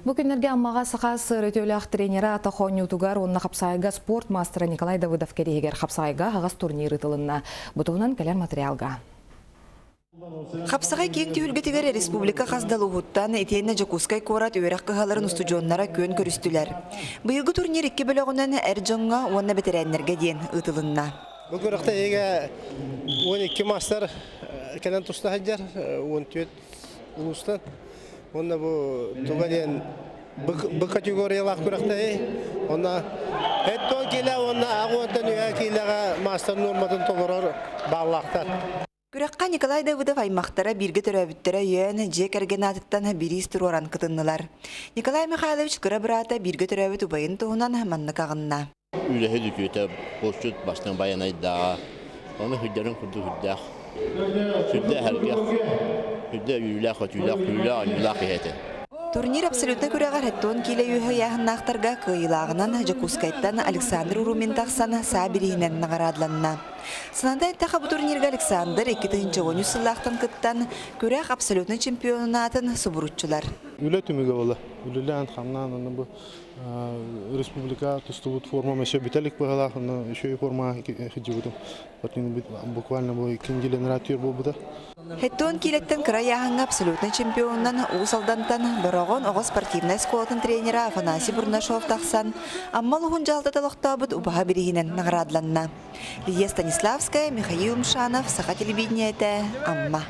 Бу күннэргэ Аммаҕа Саха ССР үтүөлээх тренерэ атах оонньуутугар уонна хапсаайга спорт маастара Николай Давыдов кэриэһигэр хапсаайга аһаҕас турнир ыытылынна. Бу туһунан кэлэр материалга. Хапсаҕай киэҥ түһүлгэтигэр республика хас да улууһуттан итиэннэ Дьокуускай куорат үөрэх кыһаларын устудьуоннара күөн көрүстүлэр. Быйылгы турнир икки бөлөҕүнэн эр дьоҥҥо уонна бэтэрээннэргэ диэн ыытылынна. Бу күрэхтэһиигэ 12 маастар кэлэн туста сылдьар, 14 улуустан. Уонна бу туга диэн б категориялаах күрэхтэһии. Онно эттон киилэ уонна аҕуонтан үһэ киилэҕэ маастар нуорматын толорор бааллаахтар. Күрэххэ Николай Давыдов аймахтара бииргэ төрөөбүттэрэ өйөөн, дьиэ кэргэн аатыттан бириис туруоран кытыннылар. Николай Михайлович кыра быраата бииргэ төрөөбүт убайын туһунан маннык аҕынна. Үлэһит үтүөтэ, булчут бастыҥ байанайдааҕа, ону сүрдэрин курдук сүрдээх, сүрдээх эргэх, сүрдээх үөрүүлээх-көтүүлээх, күүлээх-оонньуулаах киһи этэ. Турнир абсолютно күрэҕэр 70 киилэ үөһэ ыйааһыннаахтарга кыайыылааҕынан Дьокуускайтан Александр Урумин тахсан саа бирииһинэн наҕараадаланна. Саната эттэххэ, бу турнирга Александр 2013 сыллаахтан кыттан, күрэх абсолютнай чемпионун аатын субуруччулар. Үлэ түмүгэ буола. Үлэлээн-хамнаан аны бу республика тустубут формам еще бүтэлик быһалаах, онно үчүгэй формаҕа сылдьыбытым. Буквально бу икки генератор буолбута. Хеттон киилэттэн кыра ыйааһыҥҥа абсолютнай чемпионунан Уус Алдантан Бороҕон оҕо спортивнай оскуолатын тренера Афанасий Бурнашов тахсан, Амма улууһун дьаһалтата олохтообут убаһа бирииһинэн наҕараадаланна. Лидия Станиславская, Михаил Мшанов, Саха телевидениетэ, Амма.